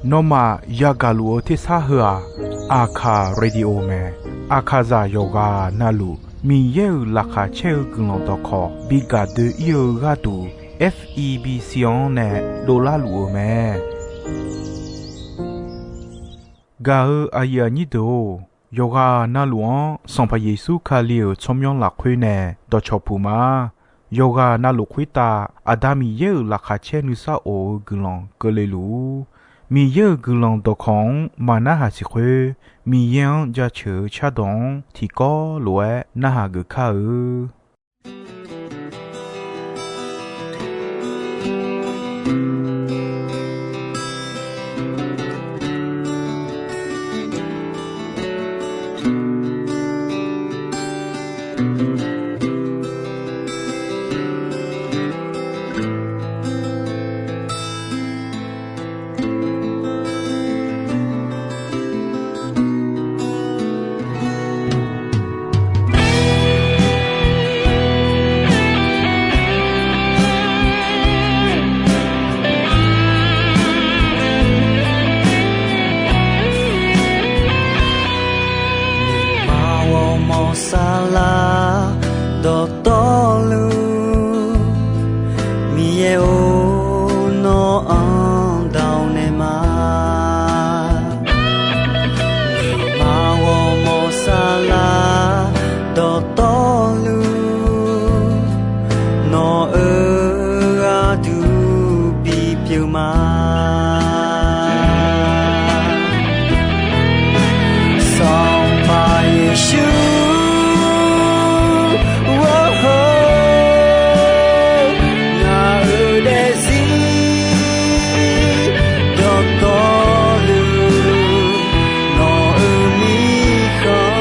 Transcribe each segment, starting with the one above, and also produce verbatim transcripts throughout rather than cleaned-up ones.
Nawmaf yagaq luf-eu tersar heu-aq, Aqkaq Radio mae. Aqkaqzaq yawqghaq navluf Miqyaer-euq laqkhaq caer-eu guiqlanq dawqkawq bi gaq doe-ir-eu gharduq, F E B C-anr nae dovlar luf-eu mae. Gaq-eu aqyuif aqnyir deuq-or, yawqghaq navluf-anr Sanqpaq Yeqsur Kali-euq tsawrmyanr lafkhoer nae dawqcawq puq ma. Yawqghaq navluf khoertav Aqda Miqyaer-euq laqkhaq caer nuisar of-eu guiqlanq keuvle luf-ur. Miqyaer-euq guiqlanq dawqkawq-anr maqnarhaq siq khoer, Miqyaer-anr jaceuq-eu cardawq-anr tiqkawv lof-aer narhaq geuf kar-eu. Maqghawq mawq saflar dawqtawvluf, Miqyaer-or, nawr-anr dawq naeq ma. Maqghawq mawq saflar dawqtawvluf, nawq-euq gharduq bipyeuf ma. Sanqpaq Yeqsur, ngaq-euq daefzir dawqtawvluf, nawq-euq mirkhanq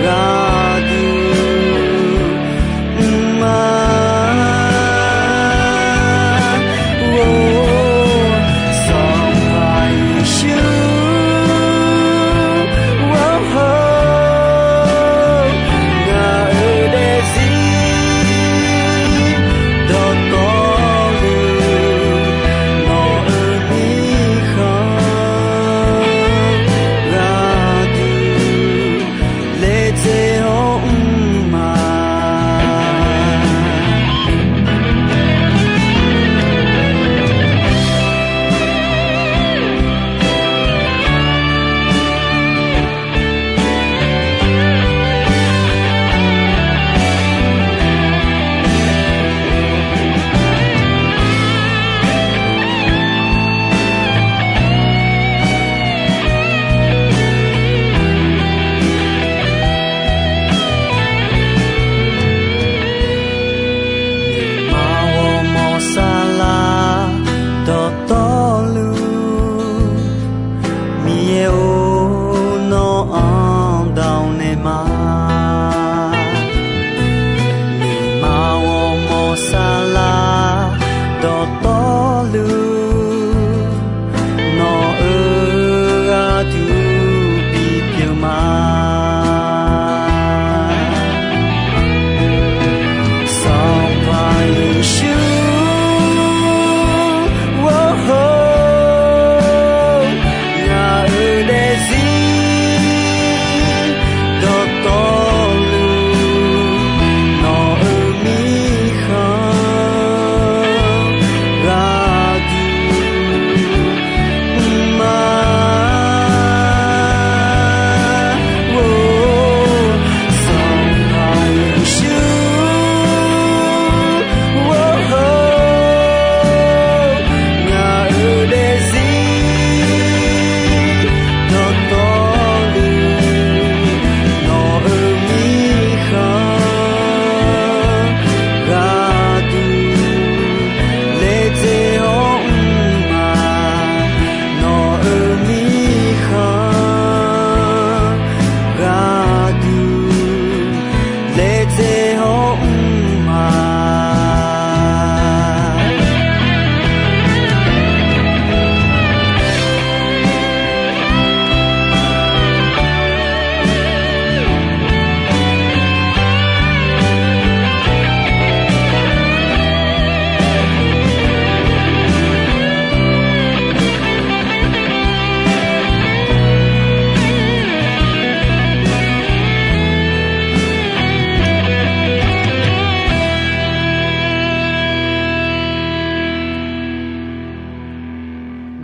gharduq mr ma.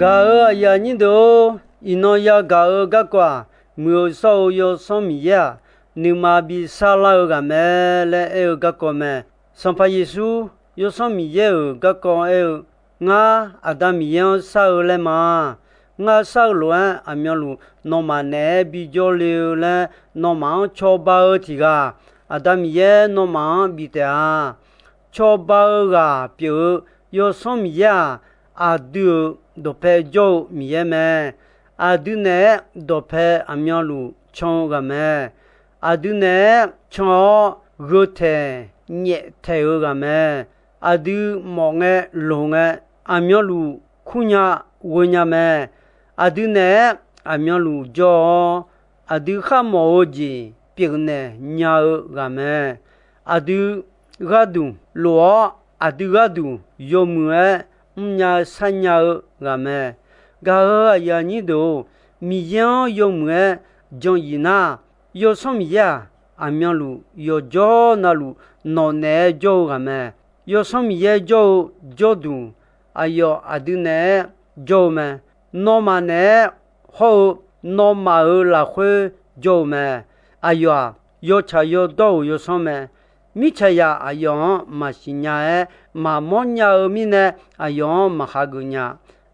Gaq-euq aqyuif aqnyir deuq-or, iqnan yagaq-eu garkawv-aq, Muiq-eu shawr-eu Yawsanr Miqyaer-aq, nuima bi sarlar-eu ghaq mae laer aer-eu garkawv mae. Sanqpaq Yeqsur, Yawsanr Miqyaer-euq garkawv aer-eu, Ngar, Aqda Miqyaer-anr shar-eu laer ma. Ngar shar-eu lof-aer aqmyanluf nawmaf naeq-aer bijawr le-eu laer nawmaf-anr cawba-eu tiq ghaq, Aqda Miqyaer nawmaf-anr bif taef-a. Cawba-eu ghaq pyeuf-eu Yawsanr Miqyaer-aq, aqdui-euq dawqpae jawr-eu Miqyaer mae. Aqdui naeq-aer dawqpae aqmyanluf can-eu ghaq mae. Aqdui naeq-aer can-awr gheu taeq nyaef taeq-eu ghaq mae. Aqdui mawf ngae loq ngae, aqmyanluf kurnya ghoenya mae. Aqdui naeq-aer aqmyanluf jawr-awr, aqdui kharmawf-eu jeq pyeufnaeq nya-eu ghaq mae. Aqdui gharduq lof-awr, aqdui gharduq yawmuiq-aer mrnya sharnya-eu ghaq mae. Gaq-euq aqyuif aqnyir deuq-or, Miqyaer-anr yawmuiq-aer jan yif nar, Yawsanr Miqyaer-aq, aqmyanluf yawqjawr navluf nawq naeq-aer jawr-eu ghaq mae. Yawsanr Miqyaer jawr-eu jawrduq, aqyawf aqdui naeq-aer jawr-eu mae. Nawmaf naeq-aer hawr-eu nawmaf-euq lafkhoer jawr-eu mae. Aqyawf-aq, yawtsaq yawdawr-euq yawsanr mae. Mirtsaqzaq aqyawf-anr maqsiq nya-aer maqmawr nya-eu mirnae, aqyawf-anr maqhageuf nya.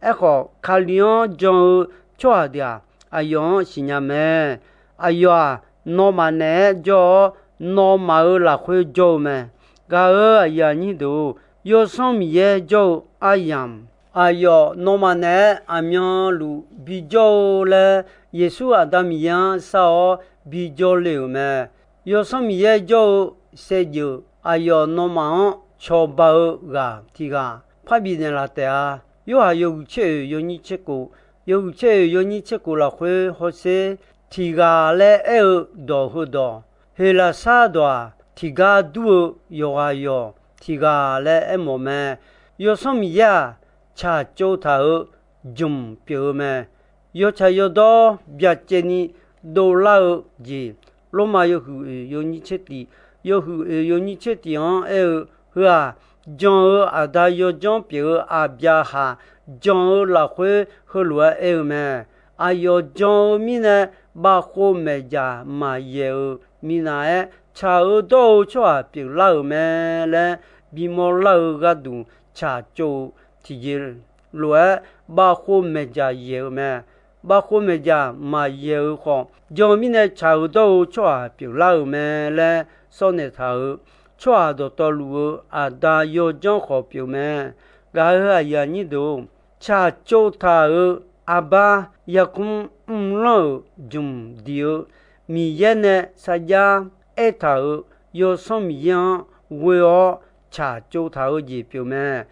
Aerkhawf, Kali-anr jan-eu tsawrhaq deuq-aq, aqyawf-anr siqnya mae. Aqyawf-aq, nawmaf naeq-aer jawr-awr, nawmaf-euq lafkhoer jawr-eu mae. Gaq-euq aqyuif aqnyir deuq-or, Yawsanr Miqyaer jawr-eu aryamq, aqyawf nawmaf naeq-aer aqmyanluf bijawr-eu laer, Yeqsur Aqda Miqyaer-anr shar-awr bijawr le-euq mae. Yawsanr Miqyaer jawr-eu saevdzeuf, aqyawf nawmaf-anr cawba-eu ghaq tiq ghaq parbi naeqlaf taef-a. Yorhaq yawhuiq tser oeq yawnyir tser kof, yawhuiq tser oeq yawnyir tser kof lafkhoer hawsher, tiq ghaq laer aer-eu dawq heudawq, Heqlaqsar dawq-aq, tiqgar dur-eu yawqghaq yawq tiq ghaq laer aermawf mae. Yawsanr Miqyaer-aq, tsaqtsov taq-euq jmq pyeuf-eu mae. Yawtsaq yawdawr byacaevni dovlar-eu jeq, Lormav yawhuiq oeq yawnyir tser tiq, yawhuiq oeq yawnyir tser tiq-anr aer-eu, Heu-aq, jan-eu aqda yawdzanr pyeuf-eu Aqbyaqhaq jan-eu lafkhoer heulof-aer aer-eu mae. Aqyawf jan-eu mirnae, bavkhov maeqdzaq maqyaeq-euq minav-aer, tsaq-eu dawr-eu tsawrhaq pyeuflar-euq mae laer bimawr lar-eu gharduq tsaqtsov-eu tiqjeq lof-aer, bavkhov maeqdzaq yaeq-eu mae. Bavkhov maeqdzaq maqyaeq-eu khawf, jan-eu mirnae tsaq-eu dawr-eu tsawrhaq pyeuflar-euq mae laer sawrnaeq taq-euq, tsawrhaq dawqtawvluf-eu aqda yawdzanr khawf pyeuf mae. Gaq-euq aqyuif aqnyir deuq-or, tsaqtsov taq-euq arbar yarkmr mrlanr-euq jmq diq-eu Miqyaer nae sarjax aertaq-euq Yawsanr Miqyaer-anr ghoe-awr tsaqtsov taq-eu jeq pyeuf mae.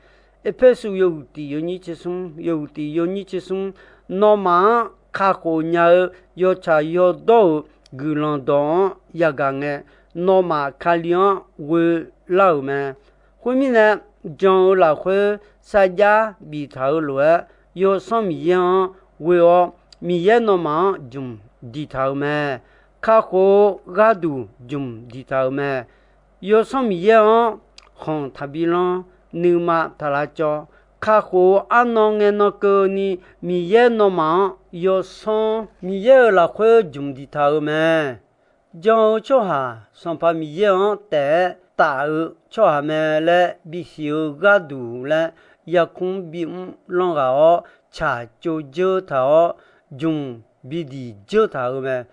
Erpersu yawhuiq tiq yawnyir tser smr, yawhuiq tiq yawnyir tser smr, nawmaf-anr kakhof nya-eu yawtsaq yawdawr-euq guiqlanq dawq-anr yagaq ngae, nawmaf Kali-anr ghoe lar-euq mae. Khoermirnae, jan-eu lafkhoer sarjax biftaq-eu lof-aer, Yawsanr Miqyaer-anr ghoe-awr, Miqyaer nawmaf-anr jmq diqtaq-euq mae. Kakhof-eu gharduq jmq diqtaq-euq mae. Yawsanr Miqyaer-anr khanq taqbi lanr, nuima taq lavcawv. Kakhof-eu arnan ngae nan keuvni, Miqyaer nawmaf-anr Yawsanr Miqyaer-euq lafkhoer jmq diqtaq-euq mae. Jan-eu tsawrhaq Sanqpaq Miqyaer-anr taef-aer taf-eu tsawrhaq mae laer bisiq-eu gharduq laer yarkmr bimr lanr ghaq-awr, tsaqtsov dzeur taq-awr, jmq bidiq dzeur taq-euq mae.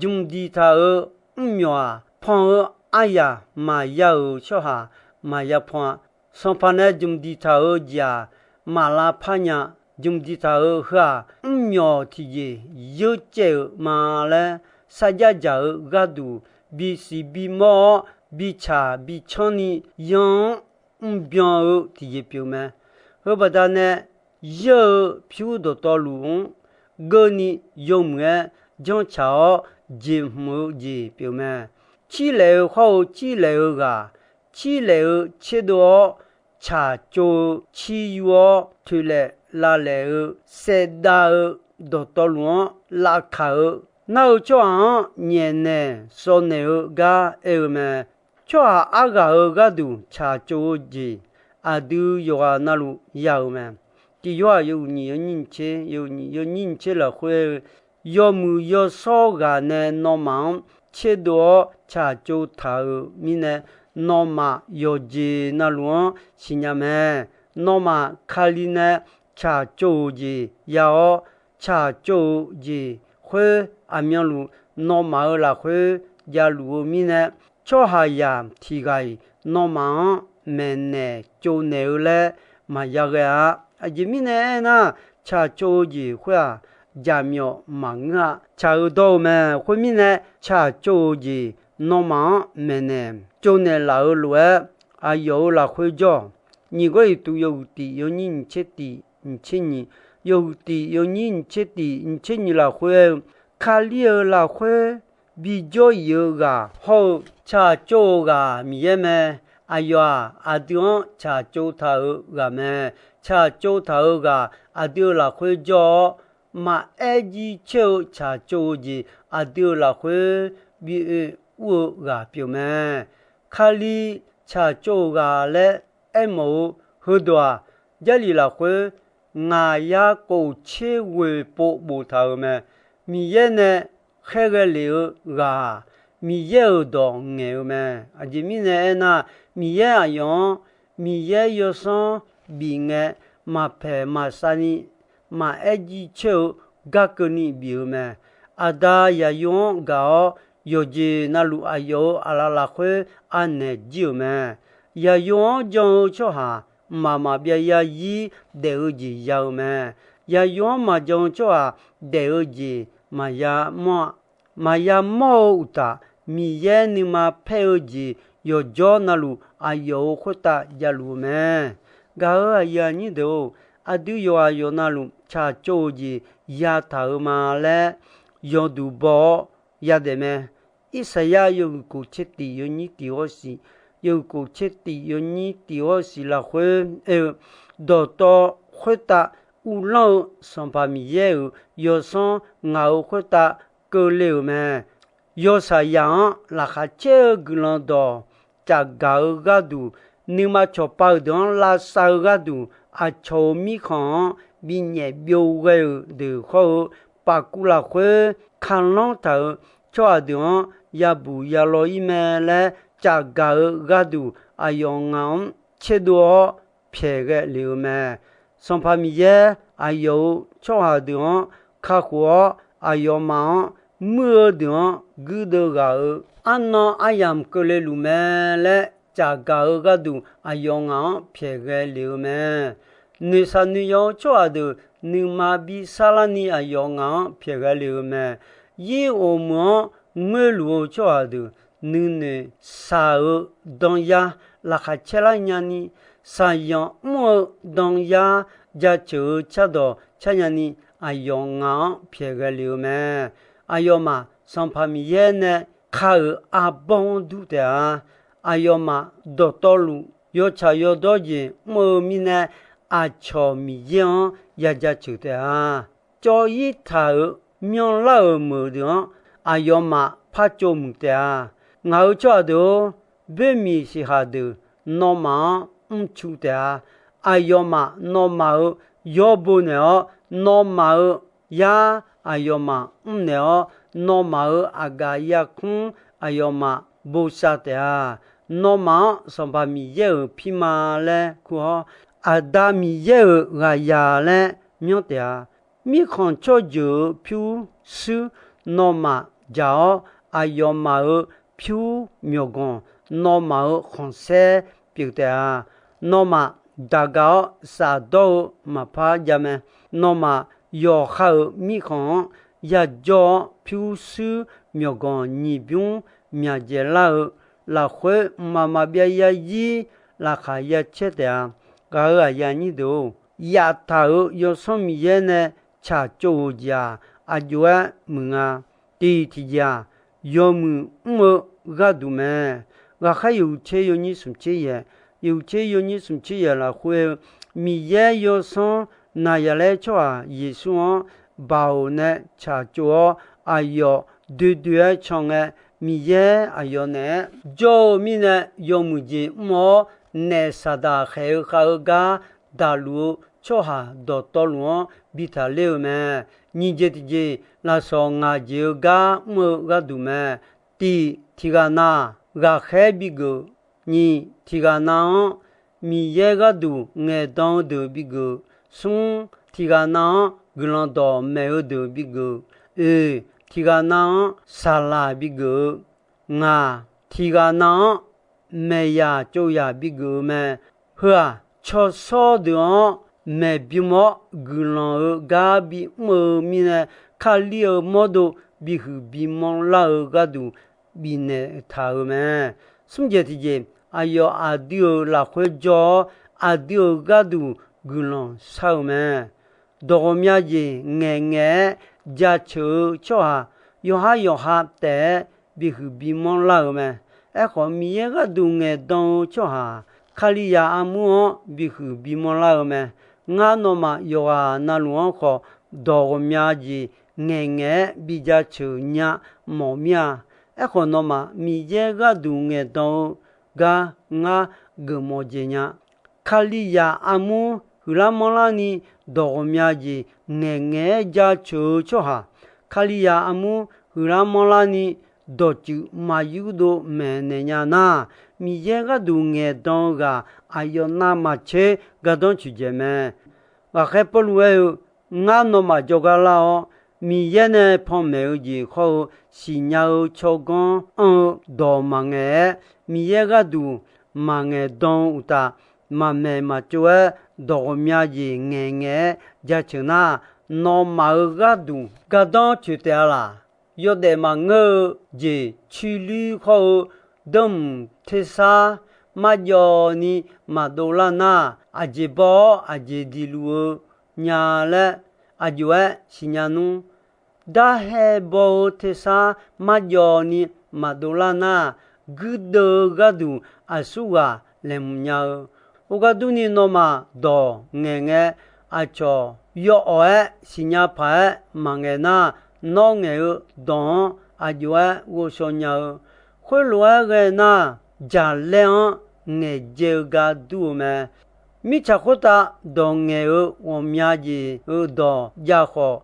Jmq diqtaq-euq mrmyawq-aq, pan-eu aryaq maqya-euq tsawrhaq maqya pan-a. Sanqpaq nae jmq diqtaq-euq jeq-aq, maq lavpar nya. Jmq diqtaq-euq heu-aq, mrmyawq tiqjeq yeurcaev-euq ma laer, sarjax dzaq-eu gharduq bisiq bimawr-awr, bitsaq bitsanr ni yan-anr mrbyan-eu tiqjeq pyeuf mae. Heu baqdanae, yeur-eu pyur dawqtawvluf-anr geurni yawmuiq-aer janrtsaq-awr jeqhmq-eu jeq pyeuf mae. Cirlaef-eu hawr-eu cirlaef-eu ghaq, cirlaef-eu tserdov-awr, tsaqtsov-eu cir yur-awr toeqlaef lavlaef-eu saevdav-eu dawqtawvluf-anr lavkaq-eu, nar-eu tsawrhaq-anr nyaefnaeq sawvnaeq-eu gar aer-eu mae. Tsawrhaq arghaq-euq gharduq tsaqtsov-eu jeq, aqdui yawqghaq navluf ya-euq mae. Tiq Yorhaq yawhuiq nyiq yawnyir nyiq tser, yawhuiq nyiq yawnyir nyiq tser lafkhoer-eu, yawmuiq yawshawr ghaq nae nawmaf-anr tserdov-awr tsaqtsov taq-euq mirnae, nawmaf yawqjeq navluf-anr siqnya mae. Nawmaf Kali nae tsaqtsov-euq jeq ya-awr, tsaqtsov-euq jeq khoer aqmyanluf nawmaf-euq lafkhoer javluf-eu mirnae, tsawrhaqzaq tiq ghaq-iq nawmaf-anr maeqnaeq tsovnaeq-eu laer maqya ghae-a. Aqjeq mirnae aernar, tsaqtsov-eu jeq khoer-aq, jaqmyawf maqngeur-a. Tsaq-eu dawr-eu mae. Khoermirnae, tsaqtsov-euq jeq nawmaf-anr maeqnaeq tsovnaeq laf-eu lof-aer, aqyawf-euq lafkhoer jawr-awq. Nyiq Gawrliqtu yawhuiq tiq yawnyir nyiq tser tiq nyiq tser nyiq, yawhuiq tiq yawnyir nyiq tser tiq nyiq tser nyiq lafkhoer aer-eu, Kali-euq lafkhoer bijawr iq-eu ghaq hawr-eu tsaqtsov-eu ghaq Miqyaer mae. Aqyawf-aq, aqdui-anr tsaqtsov taq-euq ghaq mae. Tsaqtsov taq-euq ghaq aqdui-euq lafkhoer jawr-awr, maqaer jircoer-eu tsaqtsov-eu jeq aqdui-euq lafkhoer bi oe ur-eu ghaq pyeuf mae. Kali tsaqtsov-euq ghaq laer aermawf-eu heudawq-aq, Jarlif lafkhoer ngaq yar kof tser ghoeq pov boftaq-euq mae. Miqyaer nae khaerghae lef-eu ghaq-aq, Miqyaer-euq dawq ngaeq-eu mae. Aqjeq mirnae aernar, Miqyaer aqyawf-anr Miqyaer yawsanr bif ngae, maqpaeq maqsavni maqaer jircoer-eu gar keuvni bif-eu mae. Aqda Yaqyo-anr gaq-awr, yawqjeq navluf aqyawf-euq aqlaf lafkhoer anaeq jir-euq mae. Yaqyo-anr jan-eu tsawrhaq mqmaq maqbyav yarzir daef-eu jeq ya-eu mae. Yaqyo-anr maqjan-eu tsawrhaq daef-eu jeq maqya mawr-a. Maqya mawr-eu uqtaf, Miqyaer nuima paer-eu jeq yawqjawr navluf aqyawf-euq khoertav javluf-eu mae. Gaq-euq aqyuif aqnyir deuq-or, aqdui yawqghaq yawqnavluf tsaqtsov-eu jeq yataq-euq ma laer yawduq baw-awr yadaef mae. Irsaqyar yawhuiq kof tser tiq yawnyir tiq hawr siq, yawhuiq kof tser tiq yawnyir tiq hawr siq lafkhoer aer-eu, dawqtawv khoertav uvlanr-eu Sanqpaq Miqyaer-euq yawsanr ngaq-euq khoertav keuvle-euq mae. Yawshaqzaq-anr laqkhaq caer-eu guiqlanq dawq cafgaq-eu gharduq, nuima cawqpav-euq deuq-anr lavsav-eu gharduq, aqcawq-euq mirkhanq-anr binyaef byov ghae-euq deuq hawr-eu, paqkuv lafkhoer kalanr taq-euq tsawrhaq deuq-anr yabuq yalaw-ir mae laer cafgaq-eu gharduq, aqyawf ngaq-anr tserdov-awr pyaeqghae lef-eu mae. Sanqpaq Miqyaer aqyawf-euq tsawrhaq deuq-anr kakhof-awr, aqyawfmaf-anr muir-eu deuq-anr guirdeuv ghaq-euq arnan aryamq keuvle luf mae laer cafgaq-eu gharduq, aqyawf ngaq-anr pyaeqghae lef-eu mae. Noeqshaq noeqyaw-eu tsawrhaq deuq nuima bi sarlarni aqyawf ngaq-anr pyaeqghae lef-eu mae. Yir ghawqmeuq-anr ngoerluf-eu tsawrhaq deuq nuinoeq shaq-eu danyar laqkhaq caerlar nyani, shaqzanq mr-eu danyar jaceuq-eu cardawq car nyani, aqyawf ngaq-anr pyaeqghae lef-eu mae. Aqyawfmaf Sanqpaq Miqyaer nae ka-euq arbawr-anr dur taef-a. Aqyawfmaf dawqtawvluf yawtsaq yawdawr jeq mr-eu mirnae, aqcawq Miqyaer-anr ya jaceuq taef-a. Cawv-ir taq-euq myanrlar-euq meuq deuq-anr aqyawfmaf par tsov muiq taef-a. Ngaq-euq tsawrhaq deuq-or, boermiq siqhaq deuq nawmaf-anr mrcu taef-a. Aqyawfmaf nawmaf-euq yawr bo naeq-awr, nawmaf-euq yar aqyawfmaf mr naeq-awr, nawmaf-euq aqgaf yarkmr aqyawfmaf bosav taef-a. Nawmaf-anr Sanqpaq Miqyaer-euq pirma laer kur-awr, Aqda Miqyaer-euq ghaqzaq laer myanr taef-a. Mirkhanq tsawrjeuq-euq pyurshuir nawmaf dzaq-awr, aqyawfmaf-euq pyur myawqganq nawmaf-euq khanqsaer pyeuf taef-a. Nawmaf daqgaq-awr shafdawr-eu maqpar jav mae. Nawmaf yawqha-euq mirkhanq-anr yajawr-awr, pyurshuir myawqganq nyiq bymr myaqdzaeq lar-eu lafkhoer, mqmaq maqbyav yarzir laqkhaq ya caer taef-a. Gaq-euq aqyuif aqnyir deuq-or, yaftaq-euq Yawsanr Miqyaer nae tsaqtsov-euq jeq-aq, aqjox-aer muiq nga. Tiq tiqjeq-aq, yawmuiq mr-eu gharduq mae. Ghaqkhaer yawhuiq tser yawnyir smq tser yaeq, yawhuiq tser yawnyir smq tser yaeq lafkhoer-eu, Miqyaer Yawsanr Naqzaqlaer tsawrhaq Yeqsur-anr baoq nae tsaqtsov-awr, aqyawf doe doe-aer can ngae, Miqyaer aqyawf naeq-aer jawr-eu mirnae, yawmuiq jeq mr-awr, naef Saqdaq khaeq-eu khav-eu gar daqluf-eu tsawrhaq dawqtawvluf-anr bi taqler-eu mae. Nyiq jeq tiqjeq, lafsawq ngaq jeq-eu gar mr-eu gharduq mae. Tiq, tiq ghaq na ghaqkhaer bigeuf. Nyiq, tiq ghaq na-anr Miqyaer gharduq ngaeqdan-eu deuq bigeuf. Smr, tiq ghaq na-anr guiqlanq dawqmaeq-eu deuq bigeuf. Oeq, tiq ghaq na-anr saqlaq bigeuf-eu. Ngaq, tiq ghaq na-anr maeqyaq tsovzaq bigeuf-eu mae. Heu-aq, tsawrshawr deuq-anr maeqbym-awr guiqlanq-eu gar bimr-eu mirnae, Kali-euq mawrdo bihuiq bimanr lar-eu gharduq bifnaeq taq-euq mae. Smr jeq tiqjeq, aqyawf aqdui-euq lafkhoer jawr-awr, aqdui-euq gharduq guiqlanq shar-eu mae. Dawq ghawqmya jeq ngaeqngaeq-aer jaceuq-eu tsawrhaq yawqhar yawqha taef-aer bihuiq bimanr lar-eu mae. Aerkhawf, Miqyaer gharduq ngaeqdan-eu tsawrhaq-aq, Kalizaq armur-anr bihuiq bimanr lar-eu mae. Ngar nawmaf yawqghaq navluf-anr khawf, dawq ghawqmya jeq ngaeqngaeq-aer bijaceuq nya mawf mir-a. Aerkhawf, nawmaf Miqyaer gharduq ngaeqdan-eu gar ngar geufmawf jeq nya. Kalizaq armur huiqlar manrlarni dawq ghawqmya jeq ngaeqngaeq-aer jaceuq-eu tsawrhaq, Kalizaq armur huiqlar manrlarni dawqtsuif maqyurdov maeqnaeq nya nar, Miqyaer gharduq ngaeqdan-eu ghaq aqyawf navmaqtser gardanr coeqdzaeq mae. Ghaqkhaer Pawrluv aer-eu, Ngar nawmaf jawrgar lar-awr, Miqyaer nae panmaeq-eu jeq hawr-eu siqnya-eu tsawrganr anr-eu dawq maqngaeq-aer, Miqyaer gharduq maqngaeq dan-eu uqtaf, maqmaeq maqtsov-aer dawq ghawqmya jeq ngaeqngaeq-aer jaceuq nar, nawmaf-euq gharduq gardanr coeq taef-a laq. Yawdaef maqngeur-eu jeq cuiluir hawr-eu danrmq tersar marjawv ni maqdov lar nar, aqjeq baw-awr aqjeq diqluf-eu nya laer aqjox-aer siqnya nmr. Darhae baw-eu tersar marjawv ni maqdov lar nar, guirdeuv-eu gharduq aqsurghaq laeqhmq nya-eu. Khoergar durni, nawmaf dawq ngaeqngae aqcawq yawawq-aer siqnya paq-aer maqngaeq nar, nawr ngaeq-eu dawq-anr aqjox-aer ghovshaw nya-eu. Khoerlof-aer ghae nar, jaqlaer-anr ngaeqdzae-eu gar dur-eu mae. Mirtsaq khoertav dawq ngaeq-eu ghawqmya jeq-eu dawq jav khawf,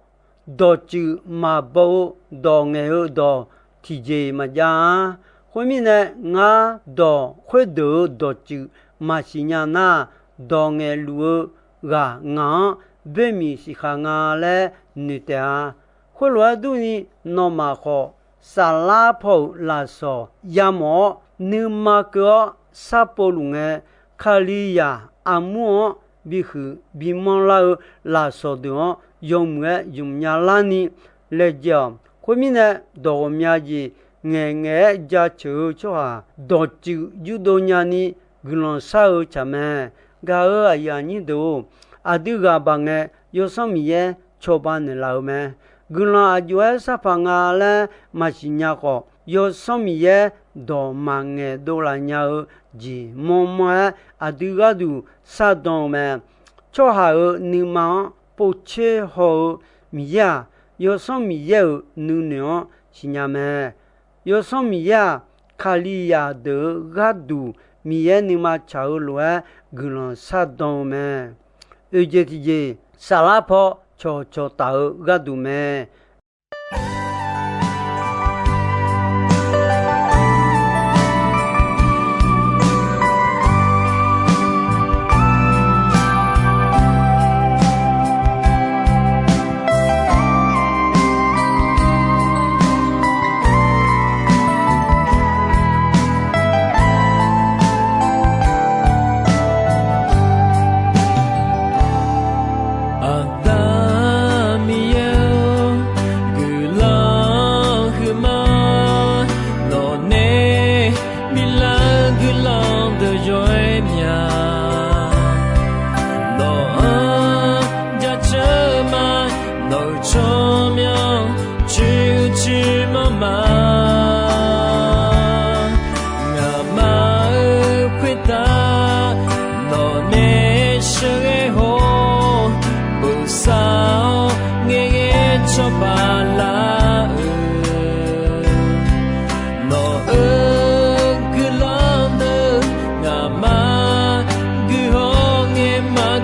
dawqtsuif maqbaw-eu dawq ngaeq-eu dawq tiqjeq maqjav-a. Khoermirnae, ngar dawq khoerdeuq-euq dawqtsuif maqsiq nya nar, dawq ngaeqluf-eu ghaq ngaq-anr boermiq siqkhaq nga laer noeq taef-a. Khoerlof-aer durni, nawmaf khawf, saflar paw-euq lafsawq yamawf-awr, nuima keuv-awr sharpov luf ngae, Kalizaq armur-anr bihuiq bimanr lar-eu lafsawq deuq-anr yawmuiq-aer ymq nya larni laejae-awq. Khoermirnae, dawq ghawqmya jeq ngaeqngaeq-aer jaceuq-eu tsawrhaq dawqtsuif yurdov nyani guiqlanq shar-eu tsaq mae. Gaq-euq aqyuif aqnyir deuq-or, aqdui ghaq baq ngae, Yawsanr Miqyaer cawba naeqlaf-eu mae. Guiqlanq aqjox-aer sharpaq nga laer maqsiq nya khawf, Yawsanr Miqyaer dawq maqngaeq dovlaf nya-eu jeq manrmanr-aer aqdui gharduq shardan-eu mae. Tsawrhaq-euq nuima-anr povtser haw-eu Miqyaer-aq, Yawsanr Miqyaer-euq nuinoeq-anr siqnya mae. Yawsanr Miqyaer-aq, Kalizaq deuq-euq gharduq Miqyaer nuima tsaq-eu lof-aer guiqlanq shardan-eu mae. Oeqjeq tiqjeq, saflar paw cawqcawq taf-eu gharduq mae. Aqda Miqyaer-or,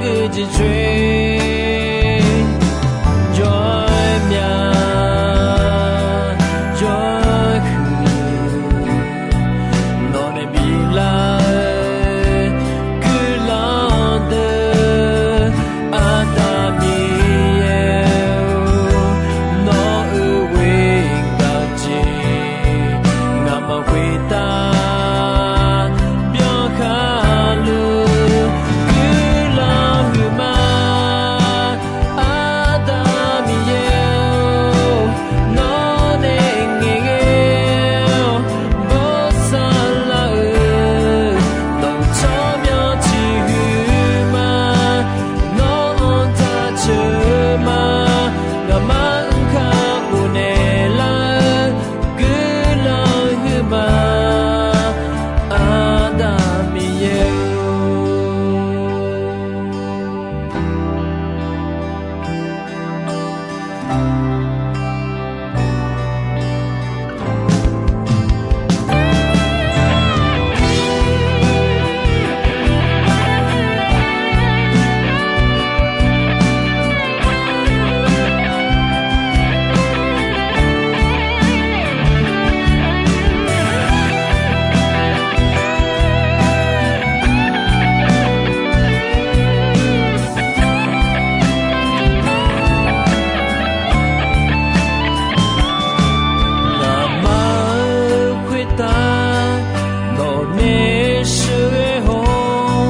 Jeqcoer jawr-aer mya jawr-aer huiq, nawq nae biflar-eu guiqlanq deuq, Aqda Miqyaer-or, nawq-euq ghoer gaq-eu jeq ngaqmaq khoertav byankhar luf guiqlanq huiqma. Aqda Miqyaer-or, nawr nae ngaeqghae-awr bawrsar lar-eu, nawq-euq tsawrmyanr tiq huiqma. Nawr-anr jaceuq-eu ma, ngaqmar-anr kakhof naeqlar-eu guiqlanq huiqma. Aqda Miqyaer-or. Ngaqmar-euq khoertav nawqnae sheuqghae haw-awr,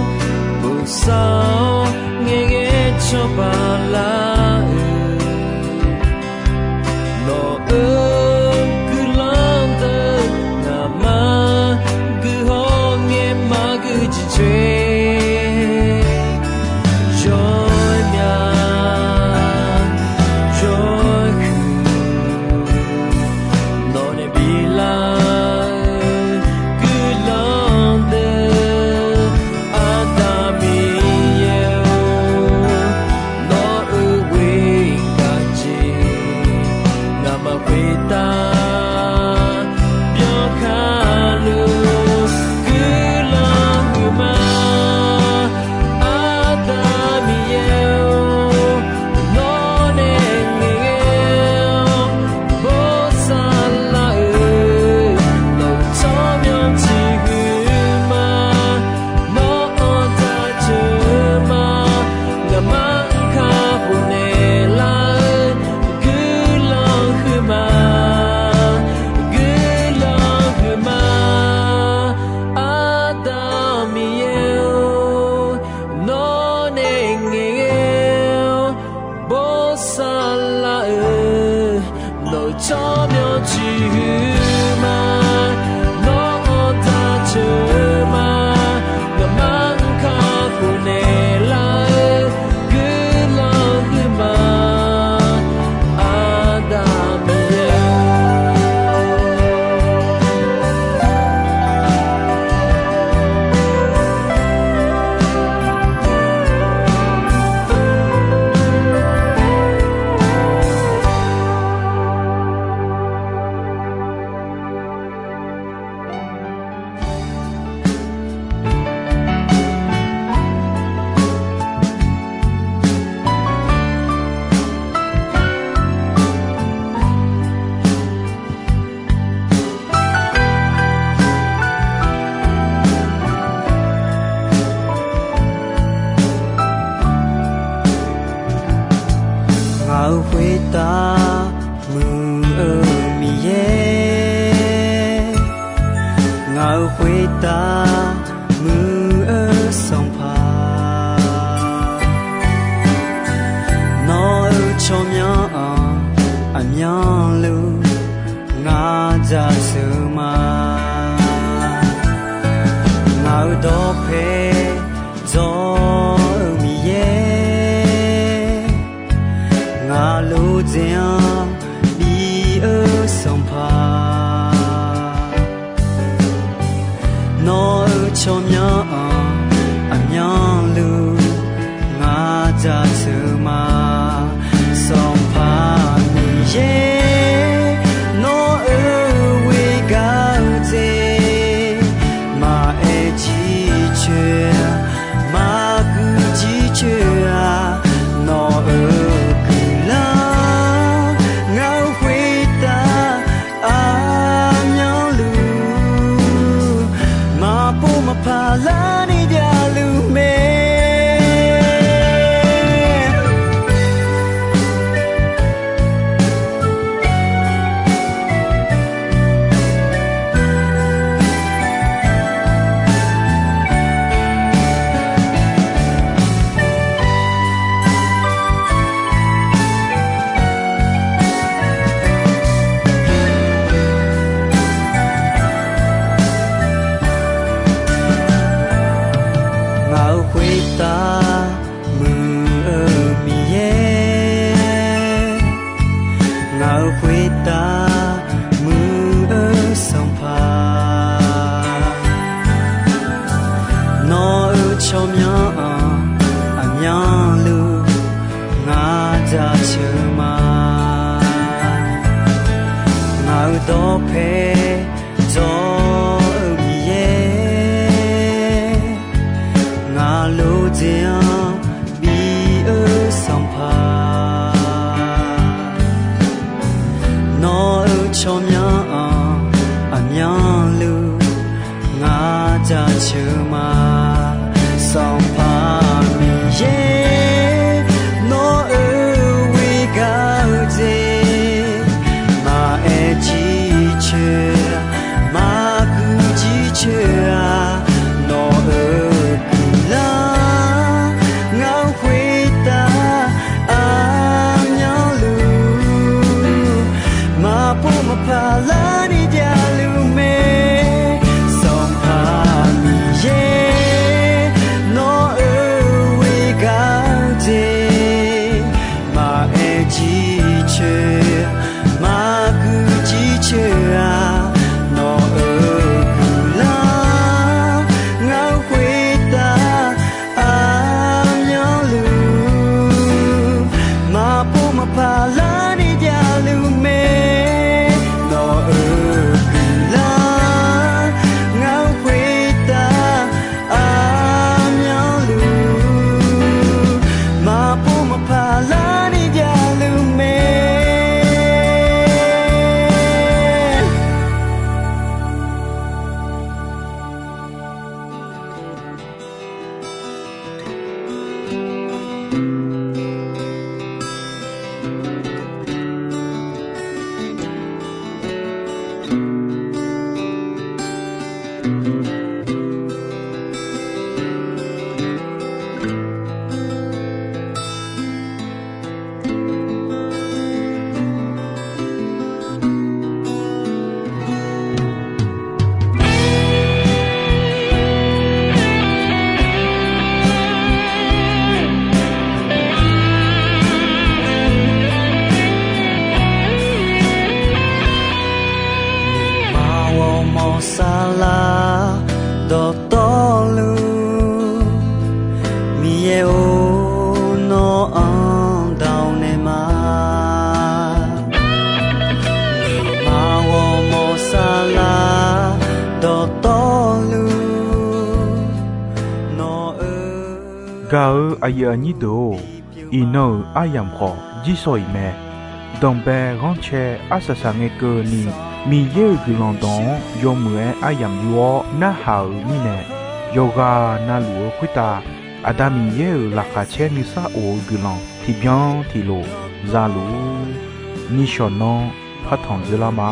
bosav-awr ngaeqghae cawba lar-eu, nawq-euq guiqlanq deuq ngaqmar guihaw ngae maqgui jeqcoer jawr-aer mya jawr-aer huiq, nawq nae biflar-eu guiqlanq deuq, Aqda Miqyaer-or, nawq-euq ghoer gaq jeq ngaqmaq khoertav byankhar luf guiqlanq huiqma. Aqda Miqyaer-or, nawr nae ngaeqghae-awr bawrsar lar-eu, nawq-euq tsawrmyanr tiq huiqma. Nawr-anr jaceuq-eu ma, ngaqmar-anr kakhof naeqlar-eu guiqlanq huiqma. Guiqlanq huiqma. Aqda Miqyaer-or, nawr nae ngaeqghae-awr bawrsar lar-eu, nawq-euq tsawrmyanr tiq huiqma. Nawr-anr jaceuq-eu ma, ngaqmar-anr kakhof naeqlar-eu guiqlanq huiqma. Aqda Miqyaer-or. Ngaq-euq khoertav muiq-eu Miqyaer, ngaq-euq khoertav muiq-eu Sanqpaq, nawq-euq tsawrmyanr-anr aqmyanluf ngaq jaceuq ma. Ngaq-euq dawqpae dzawr-eu Miqyaer, ngaq lof dzaeq-anr bi-eu Sanqpaq, nawq-euq tsawrmyanr-anr aqmyanluf ngaq jaceuq ma. Sanqpaq Miqyaer, nawq-euq ghoer gaq-eu jeq maqaer jircoer, maqgui jircoer Gaq-eu aqyuif aqnyir deuq-or, iqnan-euq aryamq khawf jirsawq iq mae. Danqbae ghanrcae arsaq saq ngae keuvni, Miqyaer-euq guiqlanq dawq-anr yawmuiq-aer aryamq yur-awr narhaq-euq mirnae, yawqghaq navluf-eu khoertav Aqda Miqyaer-euq laqkhaq caer nuisar of-eu guiqlanq tiqbyan tiqlof za luf-ur. Nishawq nanr partanq dzeurlar ma.